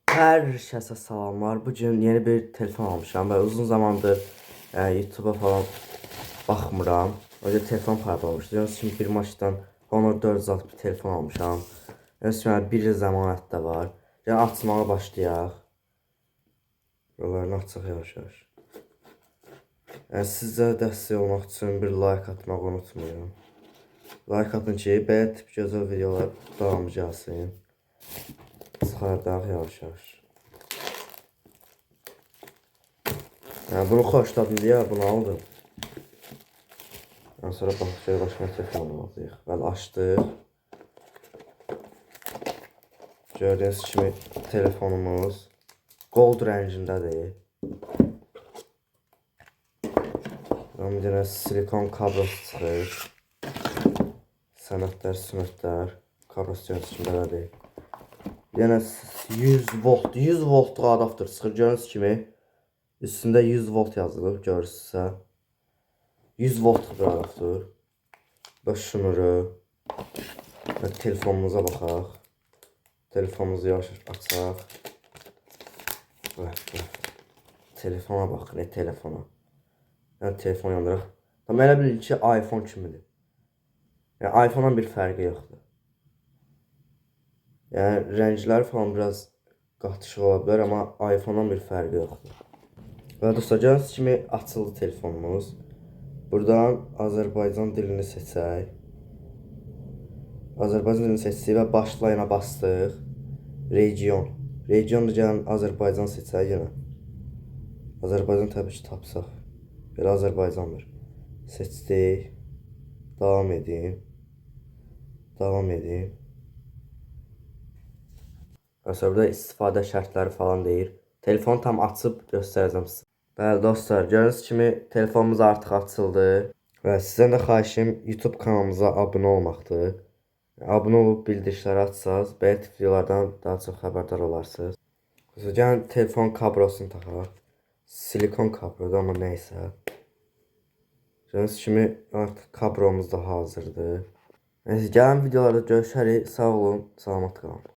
Hər kəsə salamlar. Bu gün yeni bir telefon almışam və uzun zamandır YouTube'a falan baxmıram. Öyle telefon payda olmuşdu. Gördüyünüz kimi bir maçdan Honor 406 bir telefon almışam. Gördüyünüz kimi bir il zəmanət də var. Yəni açmağa başlayaq. Buralarını açaq yavaş-yavaş. Yəni sizə dəstək olmaq üçün bir like atmağı unutmayın. Like atın ki, belə tip gözəl videolar davamı gəlsin. Çıxardaq yavaş-yavaş. Yəni bunu xoşladım deyə bunu aldım. Yəni sonra baxaq başqa telefon alacağıq. Bəli, açdıq. Gördüyünüz kimi telefonumuz gold rəngindədir. Bir dənə silikon kablosu çıxır. Sənədlər, sünətlər, kablosu gördüyünüz kimi belədir. Yenə 100 volt, 100 voltluq adaptör çıxır. Gördüyünüz kimi üstündə 100 volt yazılıb, görürsünüzsə. 100 voltluq bir adaptör. Və şnuru. Və telefonumuza baxaq. Telefonumuzu yavaş yavaş açaq. Və. Telefona bax, nə telefona. Yəni telefon yandıraq. Tam elə bil ki, iPhone kimidir. Yəni iPhone-dan bir fərqi yoxdur. Yəni rəngləri falan biraz qatışıq ola bilər, amma iPhone-dan bir fərqi yoxdur. Və dostlar, gördüyünüz kimi açıldı telefonumuz. Buradan Azərbaycan dilini seçək. Azərbaycan dilini seçdik və başlayına bastıq. Region. Regionda gəlin Azərbaycan seçək yenə. Azərbaycan təbii ki tapsaq. Belə Azərbaycandır. Seçdik. Davam edin. Davam edin. Məsələn, burada istifadə şərtləri falan deyir. Telefonu tam açıb göstərəcəm sizə. Bəli dostlar, gördüyünüz kimi telefonumuz artıq açıldı. Və sizdən də xahişim YouTube kanalımıza abunə olmaqdır. Abunə olub bildirişləri açsaz, belə tip videolardan daha çox xəbərdar olarsınız. Məsələn, gəlin telefon kabrosunu taxaq. Silikon kabrodur, amma nəysə. Gördüyünüz kimi artıq kabromuz da hazırdır. Neyse, gəlin videolarda görüşərik. Sağ olun, salamat qalın.